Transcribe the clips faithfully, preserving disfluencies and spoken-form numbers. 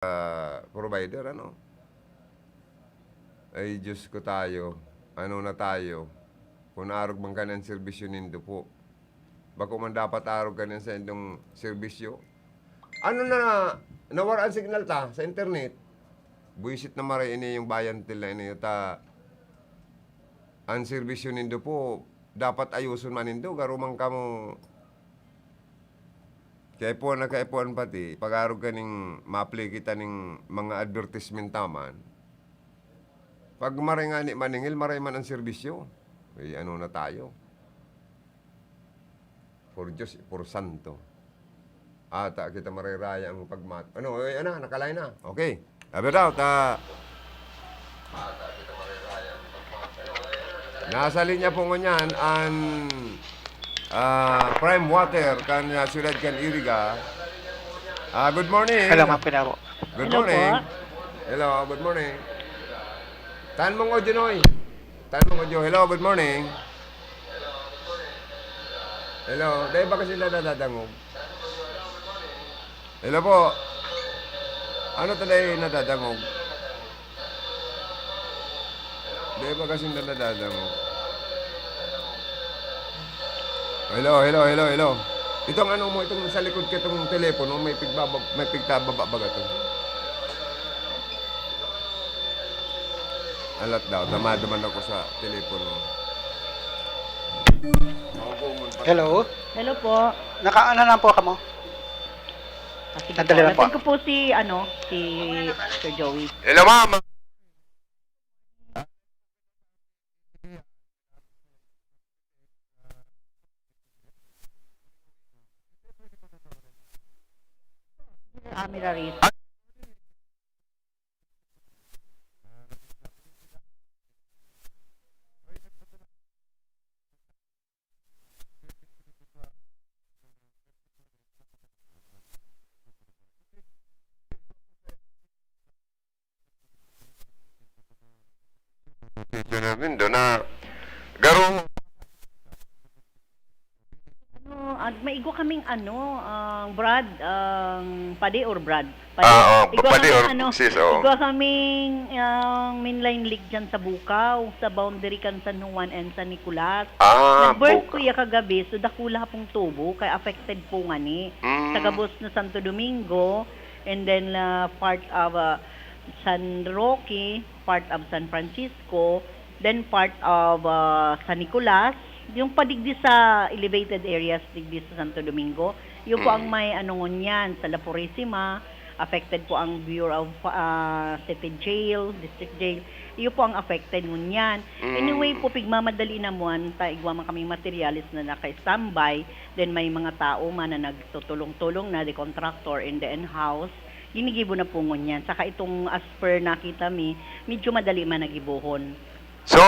ah, provider, ano? Ay, Diyos ko tayo, ano na tayo? Kung arog man kan an serbisyo nindo po, bako man dapat arog kan an saindong serbisyo. Ano na, nawara an signal ta sa internet? Buwisit na maray ini yung bayan nila ini, ta an serbisyo nindo po, dapat ayoson man nindo, garo man kamo kaipuhan na kaipuhan pati, pag-arog kaning ma-play kita ning mga advertisement taman. Pag maray ngani maningil, maray man ang serbisyo. Eh, ano na tayo? Por Diyos, por santo. Ata kita mariraya ang pagmat-, ano, eh, ano, nakalay na. Okay. Sabi daw, ta-, nasa linya po ngunyan an, ah, Prime Water kan, ah, siyudad kan Iriga. Ah, good morning. Hello, Ma'am Pinaro. Good Hello morning. po. Hello, good morning. Tan mong audio, Noy. Tan mong audio. Hello, good morning. Hello, dai ba kasi nadadangog? Hello po. Ano ta dai nadadangog? Dai ba kasi nadadangog? Hello, hello, hello, hello. Itong ano mo, itong sa likod ka, itong telepono, may pigbabag-, may pigtababa baga to. Alat daw, tamad naman ako sa telepono. Hello? Hello po. Naka-ano lang po kamo? Ah, sige Sandali po. lang po. Natin ko po si, ano, si Sir Joey. Hello, ma'am. Ah, Miraris. Engineer Lindo na garo. Ano, ag-, may igwa kaming ano, ang Brad, ang Padi or Brad? Padi? Ah, oh, Igwa Padi kaming or ano, sis, oh. igwa kaming, ang main line leak dyan sa Bukaw, sa boundary kan San Juan and San Nicolas. Ah, Nag-burst Bukaw. kuya kagabi, so dakula pong tubo, kaya affected po ngani. Mm. Sa gabos na Santo Domingo, and then, ah, part of, ah, San Roque, part of San Francisco, then part of, ah, San Nicolas, yung pa digdi sa elevated areas digdi sa Santo Domingo, yun po ang Mm. may ano ngunyan, sa La Purisima, affected po ang Bureau of, ah, City Jail, District Jail, yun po ang affected ngunyan. Mm. Anyway po, pigmamadali na muan, ta igwa man kaming materyales na naka-standby, then may mga tao man na nagtutulong-tulong na, the contractor and the in-house, ginigibo na po ngunyan. Saka itong as per nakita mi, medyo madali man nagibohon. So,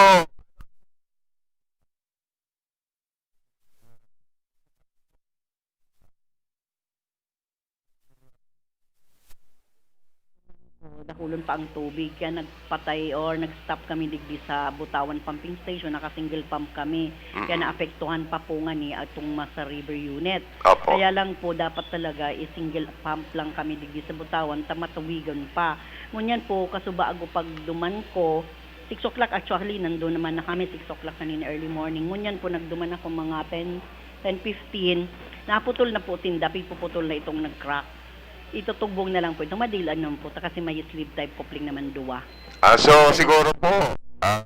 Dakulon pa ang tubig, kaya nagpatay or nag-stop kami digdi sa Butawan Pumping Station, naka-single pump kami. Kaya Mm. naapektuhan pa po ngani atong Masa River Unit. Opo. Kaya lang po, dapat talaga i-single pump lang kami digdi sa Butawan, ta matuwigan pa. Ngunyan po, kasubago pagduman ko, six o'clock actually, nandun naman na kami, six o'clock kanina early morning. Ngunyan po, nagduman ako mga ten, ten fifteen. Naputol na po tinda, pigpuputol na itong nag-crack. Itutugbong na lang po ito. Madilaan naman po ta kasi may sleeve type coupling naman duwa. Ah, so, siguro po, ah,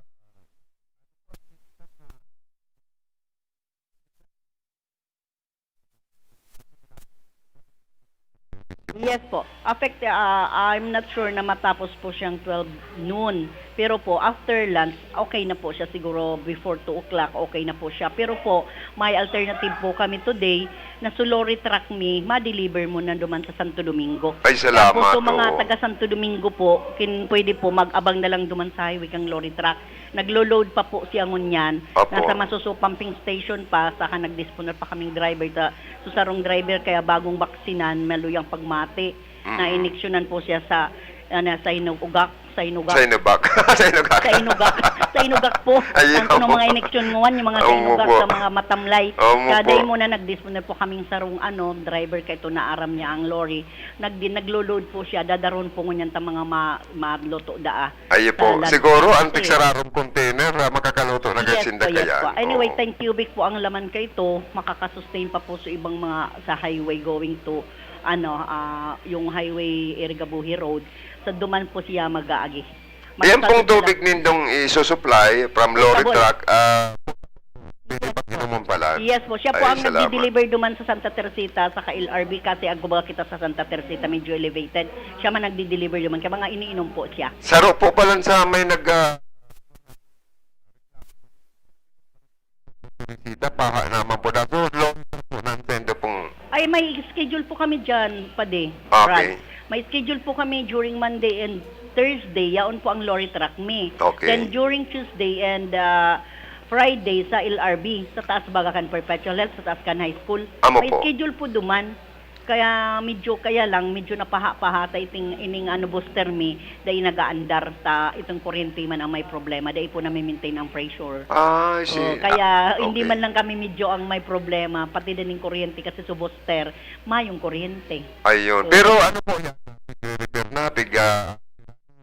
Yes po. Affect, ah, I'm not sure na matapos po siyang twelve noon. Pero po, after lunch, okay na po siya. Siguro before two o'clock, okay na po siya. Pero po, may alternative po kami today na su-lorry truck mi, ma-deliver mo na duman sa Santo Domingo. Ay, Kaya po, salamat, sa mga oo. taga Santo Domingo po, kin-, pwede po mag-abang na lang duman sa highway kang lorry truck. Naglo-load pa po siya ngunyan. Opo. Nasa Masuso Pumping Station pa, saka nag-disponer pa kaming driver ta-, so sarong driver kaya bagong baksinan, maluyang pagmati. Mm. Nainiksyonan po siya sa, ah, nasa hinog ugak, Sa Inugak. Sa Inugak. Sa Inugak. Sa Inugak. Sa Inugak po. Ay, Ang kuno opo. Mga ineksyon mo, yung mga sa Opo Inugak, po. Sa mga matamlay. Opo Kada po. Mo na nagdisponer po kaming sarong ano, driver kay ito na aram niya ang lorry. Nagdi-, naglo-load po siya, dadaron po ngunyan ta mga ma-, maluto daa. Ayo po. Sa Siguro, ang Yes. Tigsararong container, ah, makakaluto na Yes kasi po, yes kaya. po. Anyway, Oo. Ten cubic po ang laman kay ito. Makakasustain pa po sa ibang mga, sa highway going to, ano, ah, yung highway Irigabuhi Road. Sa duman po siya mag-aagi. Yan pong Makakasunod tubig lang. Nindong isusupply from lorry Ito po. Truck, ah, pwede pag inuman pala. Yes po, siya po Ay, ang salamat. Nagdi-deliver duman sa Santa Teresita, sa L R B, kasi ang kumbaga kita sa Santa Teresita, medyo elevated. Siya man nagdi-deliver duman, kaya mga iniinom po siya. Saro po pala sa may nag, ah, Teresita, paha naman po. Daso, long po ng tendo pong Ay, may schedule po kami dyan, padi. Okay. Brad. May schedule po kami during Monday and Thursday. Yaon po ang lorry truck mi. Okay. Then during Tuesday and, ah, Friday sa L R B, sa taas baga kan Perpetual Health, sa taas kan high school. Amo May po. Schedule po duman. Kaya medyo, kaya lang, medyo napaha-paha ta iting, ining ano, booster mi, dai nagaandar ta itong kuryente man ang may problema, dai po nami-maintain ang pressure. Ah, I see. Oh, kaya Ah, hindi okay. Man lang kami medyo ang may problema, pati din yung kuryente kasi sa booster, mayong kuryente. Ayun. So, Pero ano po yan? Nagre-repair na, pig, ah,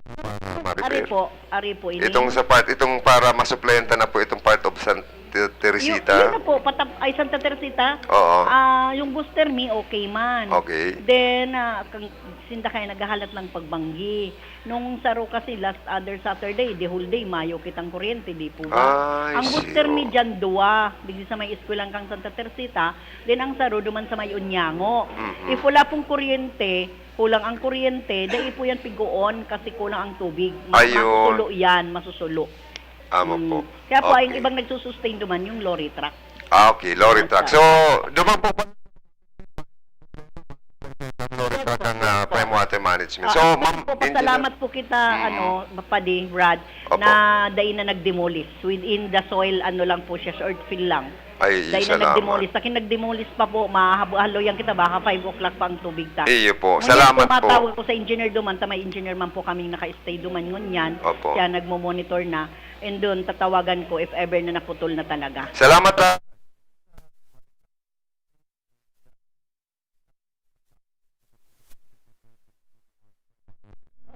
para ma-repair? Ari po, ari po, ini. Itong sa part, itong para masuplayan ta na po itong part of San Te-, Teresita? Yu-, yun na po, patap-, ay, Santa Teresita. Oo. Ah, yung booster mi, okay man. Okay. Then, ah, kang, sinda kaya naghahalat lang pagbanggi. Nung saro kasi last other Saturday, the whole day, mayo kitang kuryente, di po ba? Ah, I Ang see, booster mi oo. Dyan, duwa. Digdi sa may eskwelahan kang Santa Teresita, then ang saro duman sa may Unyango. Mhm. If wala pong kuryente, kulang ang kuryente, dai po yan pigoon kasi kulang ang tubig. Ma-, Ayun. Masusulo yan, masusulo. Amo Mm. po. Kaya po, ang Okay. ibang nagsusustain duman, yung lorry truck. Ah, okay. Lorry Basta. Truck. So, duman po pa ang lorry Yes truck po, ang, yes ah, po. Prime Water Management. Ah, So, actually ma'am, po, engineer pasalamat po kita, Mm. ano, Padi, Brad, Opo. na dai na nag-demolish. Within the soil, ano lang po siya, short fill lang. Ay, Dai na salamat. nag-demolish. Sa kin nag-demolish pa po, mahahaloyan kita, baka five o'clock pa ang tubig ta. Iyo po. Ngunyan Salamat po. Tumatawag ko sa engineer duman, ta may engineer man po kaming naka-stay duman ngunyan. Opo. Siya nagmo-monitor na. And doon, tatawagan ko if ever na naputol na talaga. Salamat, ah.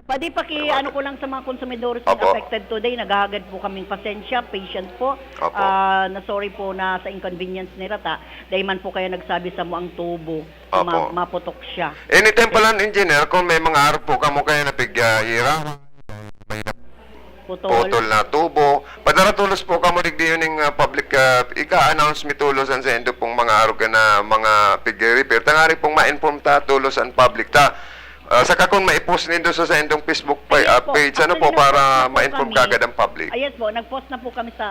Pwede paki-, Salamat. Ano ko lang sa mga konsumidores na Opo. Affected today, naghahagad po kaming pasensya, patient po. Opo. Ah, na sorry po na sa inconvenience ni Rata. Dahil man po kaya nagsabi sa mo ang tubo, Opo. ma-, maputok siya. Anytime pala, engineer, kung may mga arog po kamo kaya na pig, ah, hira, may na- Putol. Putol na tubo. Padara tolos po kamo digdi yun yung, ah, public, ah, ika-announce mi tolos an saindo pong mga arog na mga pig-repair. Tangari pong ma-inform ta tolos an public ta. Ah, saka kung ma-post nindo sa saindong Facebook pa-, Yes ah, po. page, ano Actually, po, para nag-post na po ma-inform kami. Kagad ang public? Ah, yes po, nag-post na po kami sa,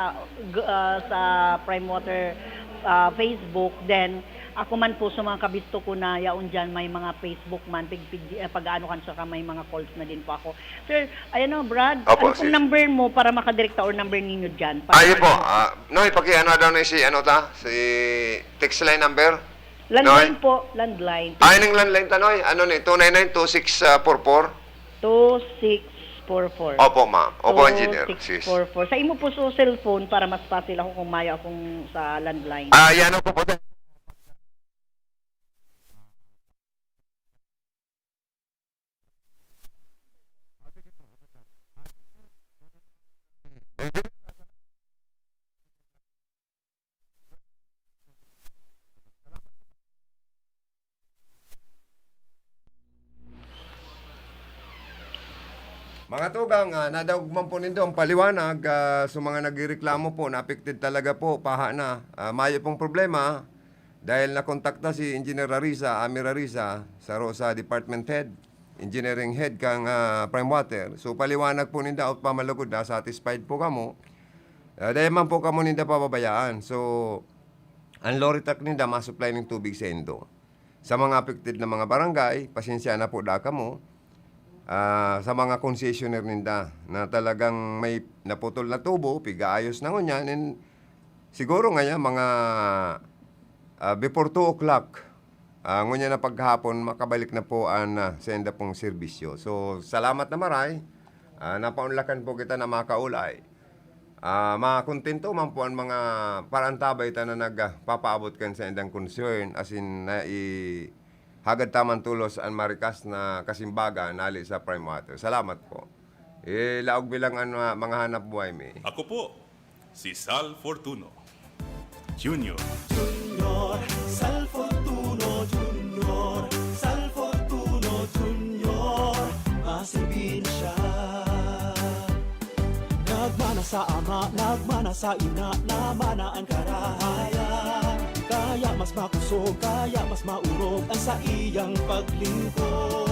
g-, ah, sa Prime Water, ah, Facebook. Then, ako man po sa mga kabisto ko na yaon dyan, may mga Facebook man, pig-, pig-, ah, pag-ano kan, saka may mga calls na din po ako. Sir, ayan o, Brad, Opo, ano pong sige. Number mo para makadirekta or number ninyo dyan? Para Ayun po, ano? Ah, Noy, pakiano daw na si, ano ta, si text line number? Landline Noy? Po, landline. Ay, ning landline ta, Noy. Ano ni, two nine nine two six four four? Two six four four. Opo, ma'am. Opo, engineer. Sis. Two six four four. Sa imo po sa cellphone para mas fácil ako kung maya akong sa landline. Ah, yan ako po. Mga tugang, ah, nadaog man po nindo ang paliwanag, ah, sa mga nagrereklamo po na affected talaga po, paha na. Ah, mayo pong problema, dahil nakontakta si Engineer Rarisa, Ami Rarisa, saro sa department head, engineering head kang, ah, Prime Water. So, paliwanag po ninda at pamalugod na satisfied po kamo. Ah, dahil man po kamo ninda pababayaan. So, ang lorry truck ninda masupply ng tubig sa indo. Sa mga affected na mga barangay, pasensya na po da kamo. Ah, sa mga concessionaire ninda na talagang may naputol na tubo, pigaayos na ngunyan, and siguro ngayon, mga, ah, before two o'clock, ah, ngunyan na paghapon, makabalik na po ang, ah, senda pong serbisyo. So, salamat na maray. Ah, napaunlakan po kita na makaulay. Ah, makontento man po ang mga parantabay ta na nagpapaabot kan saindang concern, asin naihagad ta man tolos an marikas na kasimbagan hale sa Prime Water. Salamat po. Ilaog mi lang an, ah, mga hanap buhay mi. Ako po, si Sal Fortuno Junior. Junior, Sal Fortuno Junior, Sal Fortuno Junior, maserbi na siya. Nagmana sa ama, nagmana sa ina, namana an karahayan. Kaya mas makosog, kaya mas maorog an saiyang paglingkod.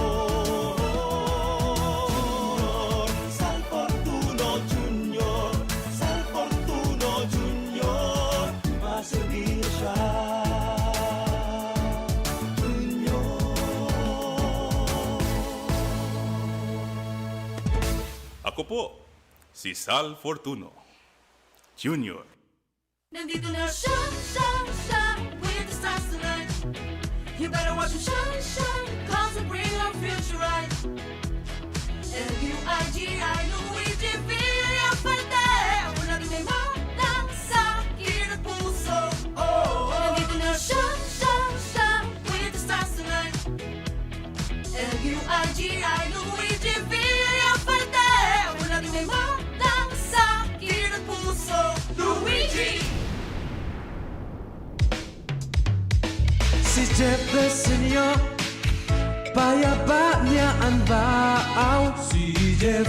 Junior, Sal Fortuno Junior, Sal Fortuno Junior, maserbi na siya. Junior. Ako po, si Sal Fortuno Junior. Nandito na siya, siya, siya, with the stars tonight. You better watch him shine, shine, 'cause he'll bring our future right. L U I G I, Luigi Villafuerte. Ako lagi may madang sakit at puso. Oh, nandito na siya, siya, siya, with the stars tonight. L U I G I, Luigi Villafuerte. Ako lagi may madang sakit at puso. Luigi! Si Jeff Desenio, payaba niya an baaw. Si Jeff,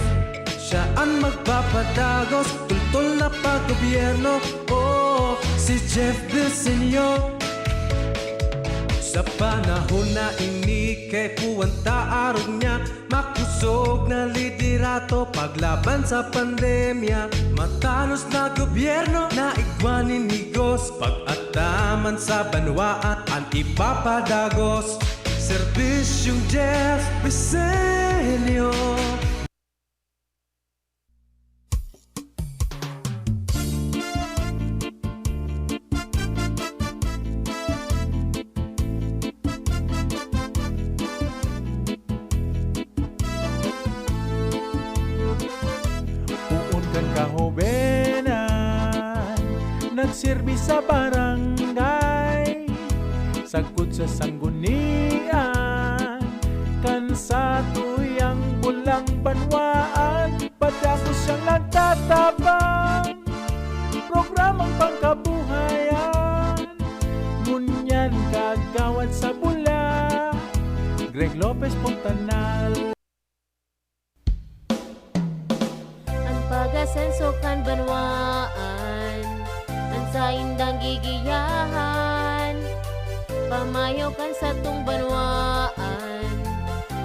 siya an magpapadagos, tultol na paggobyerno. Oh, si Jeff Desenio. Sa panahon na ini, kay puwan ta arog niya, makosog na liderato paglaban sa pandemya. Matanos na gobyerno na igwa nin higos, pag-ataman sa banwaan an ipapadagos. Serbisyong Jeff Desenio. Poon kan kahobenan, nagserbi sa barangay, sagkod sa sanggunian, kan satuyang bulang banwaan, padagos siyang nagtatabang. Programang pangkabuhayan, ngunyan kagawad sa bula, Greg Lopez Fontanal. An pag-asenso kan banwaan, an saindang gigiyahan, pamayo kan satong banwaan,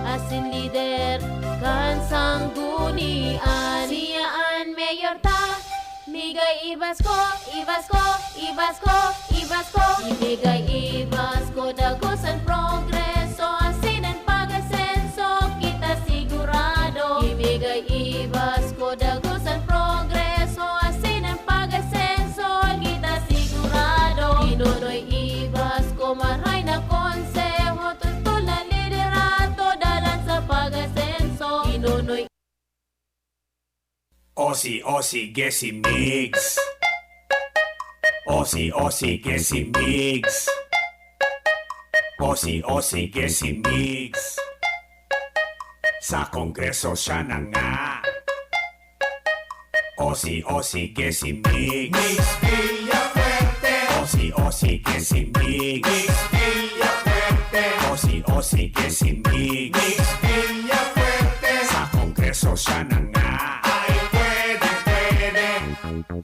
asin lider kan sanggunian. Siya an mayor ta, Migay Ibasko, Ibasko, Ibasko, Ibasko. Imigay Ibasko, dagos an progreso, asin an pag-asenso, kita sigurado. Imigay Ibasko, dagos an progreso, asin an pag-asenso, kita sigurado. Kinonoy Ibasko, maray na konseho, tutol na liderato, dalan sa pag-asenso. Kinonoy Osi, osi, gesi, migs. Osi, osi, gesi, migs. Osi, osi, gesi, migs. Sa Kongreso siya na nga. Osi, osi, gesi, migs. Migs Villafuerte. Osi, osi, gesi, migs. Migs Villafuerte. Osi, osi, gesi, migs. Migs Villafuerte. Sa Kongreso siya na nga. Ay, pwede, pwede.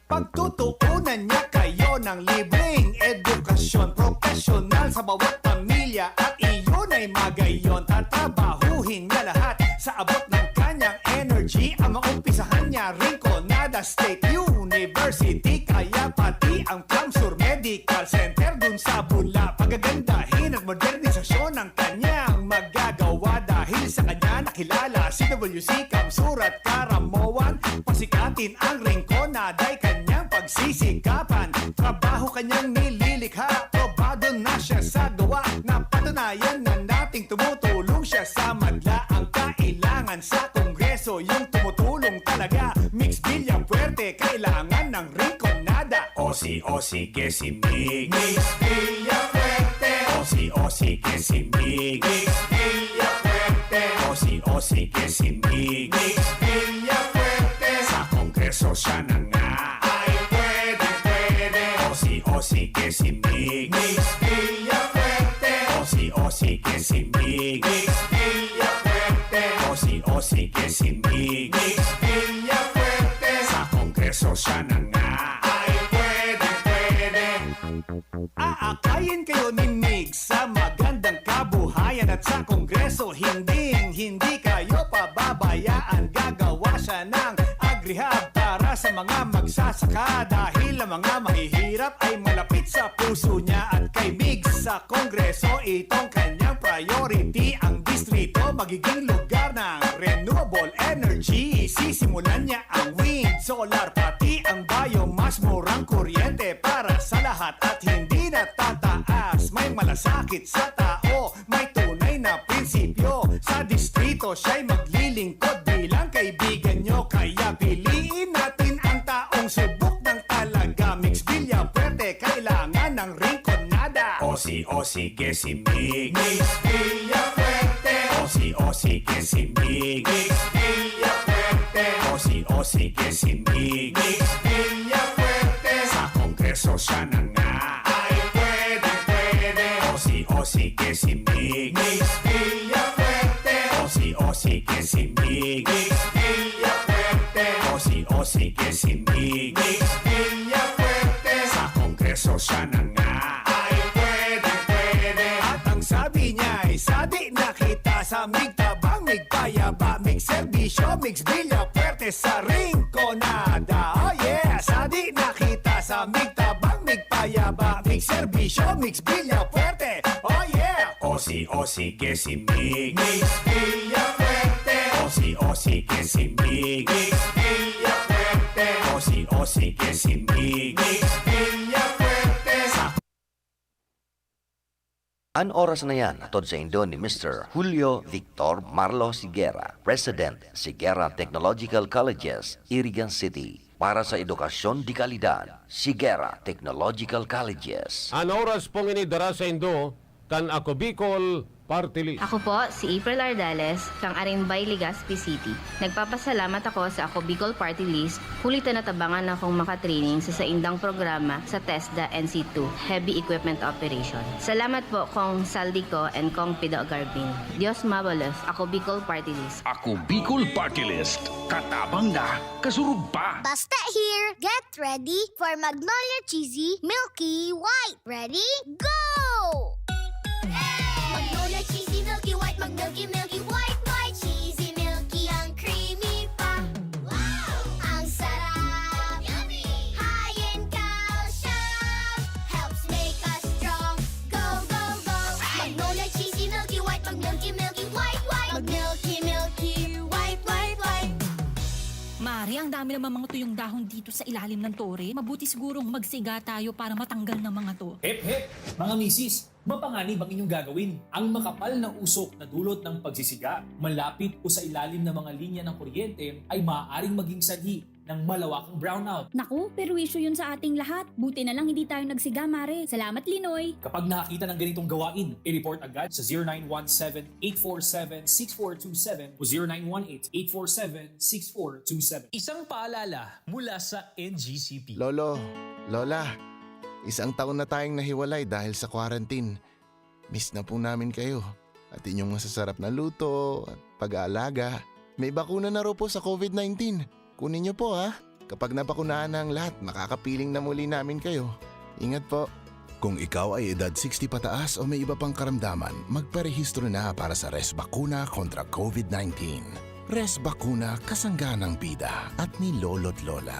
Pagtutuunan niya kayo ng libreng edukasyon, profesional sa bawat pamilya, at iyon ay magayon. Tatrabahuhin niya lahat sa abot ng kanyang energy. Ang maumpisahan niya, Rinconada State University, kaya pati ang Plamsur Medical Center dun sa Bula, pagagandahin at modernisasyon ang kanyang magagawa. Dahil sa kanya nakilala si W C Camsur at Caramoan. Pasikatin ang Rinconada ay kanyang pagsisikapan. Trabaho kanyang nililikha, probado na siya sa gawa. Napatunayan na nating tumutulong siya sa madla. Ang kailangan sa Kongreso So yung tumutulong talaga, Migs Villafuerte, kailangan ng Rinconada. O si, o si, que si Migs. Migs Villafuerte. O si, o si, que si Migs. Migs Villafuerte. O si, o si, que si Migs. Migs Villafuerte. Sa Kongreso siya na nga. Ay, pwede, pwede. O si, o si, que si Migs. Migs Villafuerte. O si, o si, que si Migs. Migs Villafuerte. O si, o si, que si Migs. Migs Villafuerte. Sa Kongreso siya na nga. Ay, pwede, pwede. Aakayin kayo ni Migs sa magandang kabuhayan at sa Kongreso, hinding-hindi kayo pababayaan. Gagawa siya ng agrihab para sa mga magsasaka dahil ang mga mahihirap ay malapit sa puso niya. At kay Migs sa Kongreso, itong kanyang priority. Ang distrito magiging lugar ng renewable energy. Sisimulan niya ang wind, solar, pati ang biomass. Murang kuryente para sa lahat at hindi natataas. May malasakit sa tao, may tunay na prinsipyo. Sa distrito, siya'y maglilingkod bilang kaibigan nyo. Kaya piliin natin ang taong subok ng talaga. Migs Villafuerte, kailangan ng Rinconada. O si, o si, que si Migs. Migs Villafuerte. O si, o si, que si Migs. Migs Villafuerte. O si, o si, que si Migs. Migs Villafuerte. Sa Kongreso siya na nga. Ay, pwede, pwede. O si, o si, que si Migs. Migs Villafuerte. O si, o si, que si Migs. Migs Villafuerte. O si, o si, que si Migs. Migs Villafuerte. Sa Kongreso siya na nga. Ay, pwede, pwede. At ang sabi niya ay, "Sadi na kita sa Mig Tabang, Mig Payaba, Mig Serbisyo, Migs Villafuerte sa Rinconada." Oh yeah! Sadi na kita sa Mig Tabang, Mig Payaba, Mig Serbisyo, Migs Villafuerte. Oh yeah! O si, o si, que si Migs. Migs Villafuerte. O si, o si, que si Migs. Migs Villafuerte. O si, o si, que si Migs. Migs Villafuerte. Sa An oras na yan, hatod saindo ni Mister Julio Victor Marlo Siguera, President, Siguera Technological Colleges, Irigan City. Para sa edukasyon de kalidad, Siguera Technological Colleges. An oras pong ini dara saindo kan Ako Bicol Party List. Ako po si April Ardales, kang Arimbay, Legazpi City. Nagpapasalamat ako sa Ako Bicol Party List, huli ta natabangan akong makatraining sa saindang programa sa TESDA N C two, Heavy Equipment Operation. Salamat po, Kong Saldico and Kong Pido Garbin. Dios mabalos, Ako Bicol Party List. Ako Bicol Party List. Katabang na, kasurog pa. Basta here, get ready for Magnolia Cheesy Milky White. Ready? Go! Magnolia Cheesy Milky White, mag-milky, milky, white, white, cheesy, milky, ang creamy pa. Wow! Ang sarap! Yummy! High in calcium, helps make us strong. Go, go, go! Magnolia Cheesy Milky White, mag-milky, milky, white, white, mag-milky, milky, white, white, white. Mare, ang dami namang mga tuyong dahon dito sa ilalim ng tore. Mabuti sigurong magsiga tayo para matanggal ng mga to. Hep, hep! Mga misis, mapanganib ang inyong gagawin. Ang makapal na usok na dulot ng pagsisiga, malapit o sa ilalim ng mga linya ng kuryente ay maaaring maging sanhi ng malawakang brownout. Naku, perwisyo yun sa ating lahat. Buti na lang hindi tayo nagsiga, Mare. Salamat, Linoy. Kapag nakakita ng ganitong gawain, i-report agad sa zero nine one seven, eight four seven, six four two seven o zero nine one eight, eight four seven, six four two seven. Isang paalala mula sa N G C P. Lolo, Lola, isang taon na tayong nahiwalay dahil sa quarantine. Miss na po namin kayo at inyong masasarap na luto at pag-aalaga. May bakuna na raw po sa covid nineteen. Kunin niyo po, ha? Kapag nabakunahan na ang lahat, makakapiling na muli namin kayo. Ingat po. Kung ikaw ay edad sixty pataas o may iba pang karamdaman, magparehistro na para sa Res Bakuna kontra covid nineteen. Res Bakuna, kasangga ng bida at ni Lolo't Lola.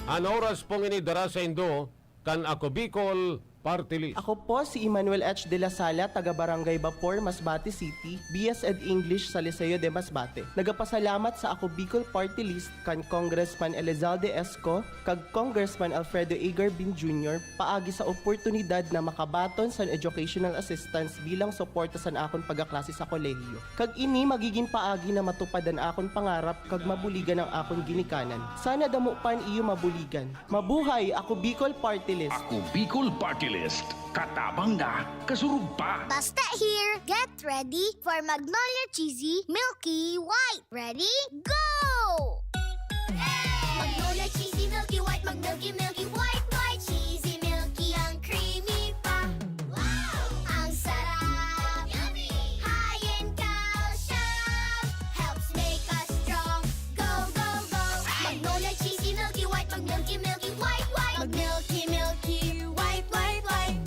An oras pong ini dara saindo kan Ako Bicol Party List. Ako po si Emmanuel H. de la Sala, taga Barangay Bapor, Masbate City, B S ed English sa Liceo de Masbate. Nagapasalamat sa Ako Bicol Party List kan Congressman Elizalde Esco kag Congressman Alfredo A. Garbin Junior paagi sa oportunidad na makabaton san educational assistance bilang suporta san akon pagkaklase sa kolehiyo. Kag ini magigin paagi na matupad an akon pangarap kag mabuligan an akon ginikanan. Sana damo pa an iyo mabuligan. Mabuhay! Ako Bicol Party List! Ako Bicol Party List. Katabang na, kasurog pa. Basta here, get ready for Magnolia Cheesy Milky White. Ready? Go! Magnolia Cheesy Milky White, mag-milky, milky, white, white, cheesy, milky, ang creamy pa. Wow! Ang sarap! Yummy! High in calcium! Helps make us strong. Go, go, go! Magnolia Cheesy Milky White, mag-milky, milky, white, white. Mag-milky, milky, white, white, white.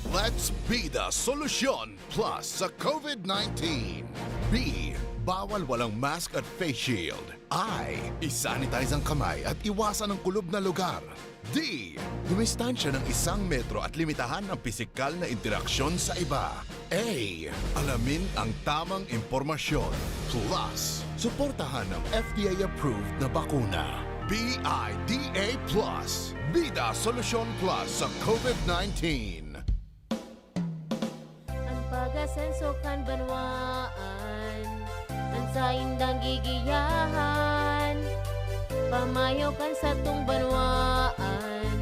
Let's be the solution plus sa COVID nineteen. B, bawal walang mask at face shield. I, isanitize ang kamay at iwasan ang kulob na lugar. D, dumistansya ng isang metro at limitahan ang pisikal na interaksyon sa iba. A, alamin ang tamang impormasyon. Plus, suportahan ang F D A-approved na bakuna. B I D A plus. Bida Solusyon Plus sa COVID nineteen. An pag-asenso kan banwaan, an saindang gigiyahan. Pamayo kan satong banwaan,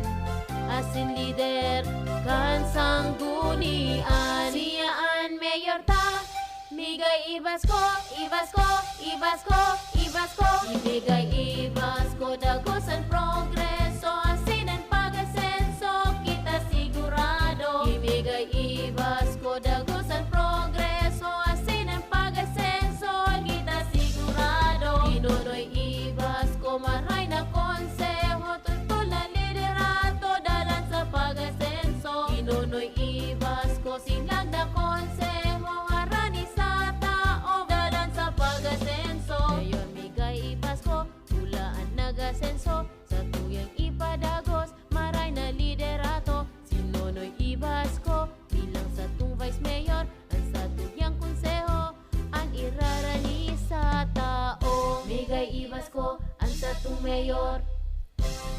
asin lider kan sanggunian. Siya an mayor ta, Migay i-Basko, i-Basko, i-Basko, i-Basko. Imigay i-Basko, dagos an progreso, asin an pag-asenso, kita sigurado. Imigay i-Basko, dagos an progreso, asin an pag-asenso, kita sigurado. Ni Nonoy i-Basko, maray na konseho, tutol na liderato, dalan sa pag-asenso. Ni Nonoy i-Basko, sinlag na konseho, harani sa taob, dalan sa pag-asenso. Mayor Migay i-Basko, pula an nag-asenso, satuyang ipadagos, maray na liderato. Si Nonoy i-Basko, bilang satong vice mayor, an satuyang konseho, an irarani sa tao. Migay i-Basko, an satong mayor.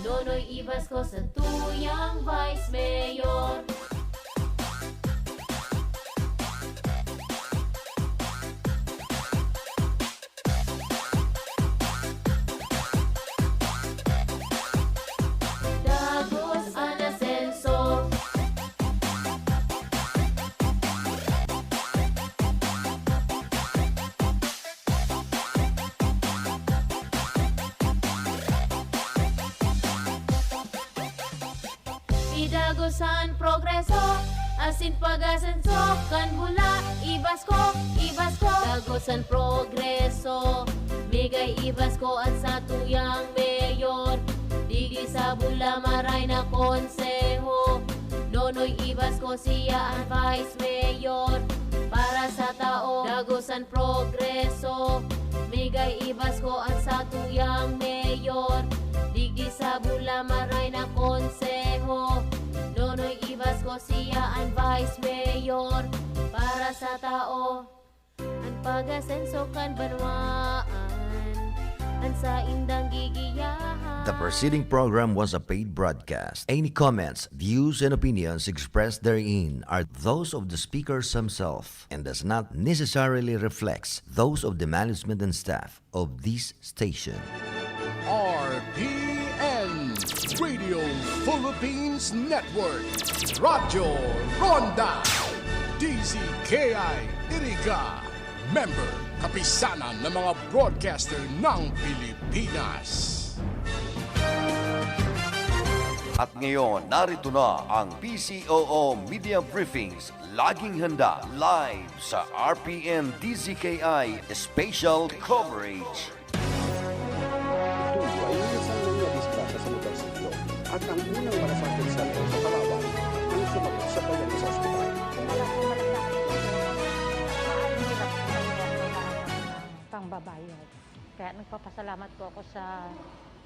Nonoy i-Basko, satuyang vice mayor. Dagos an asenso. Idagos an progreso, asin pag-asenso kan bula. I-Basko, i-Basko, dagos an progreso. Migay i-Basko an satuyang mayor. Digdi sa bula maray na konseho. Nonoy i-Basko, siya an vice mayor. Para sa tao, dagos an progreso. Migay i-Basko an satuyang mayor. Digdi sa bula maray na konseho. Nonoy i-Basko, siya an vice mayor. Para sa tao, an pag-asenso kan banwaan, an saindang gigiyahan. The preceding program was a paid broadcast. Any comments, views, and opinions expressed therein are those of the speakers himself and does not necessarily reflect those of the management and staff of this station. R P N, Radio Philippines Network, Radyo Ronda, D Z K I Iriga, member, Kapisanan ng mga Broadcaster ng Pilipinas. At ngayon, narito na ang P C O O Media Briefings. Laging handa, live sa R P N D Z K I Special Coverage. Ito ay isang nangdisgrasya sa motorsiklo at ang unang malasakit sa loob sa Palawan ang sumakit sa pagdating sa ospital. Wala pong malasakit po, sir. Maaaring hirap po kami ng pangbabayad. Kaya nagpapasalamat po ako sa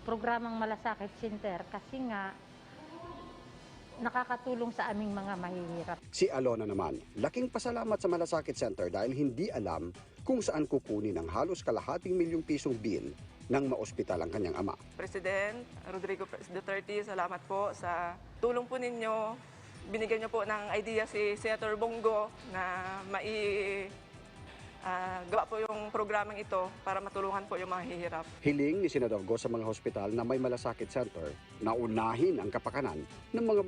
programang Malasakit Center kasi nga nakakatulong sa aming mga mahihirap. Si Alona naman, laking pasalamat sa Malasakit Center dahil hindi alam kung saan kukunin ang halos kalahating milyong pisong bill nang maospital ang kanyang ama. President Rodrigo Duterte, salamat po sa tulong po ninyo. Binigyan niyo po ng idea si Senator Bong Go na mai ah, gawa po yung programang ito para matulungan po yung mga hihirap. Hiling ni Senador Go sa mga hospital na may Malasakit Center na unahin ang kapakanan ng mga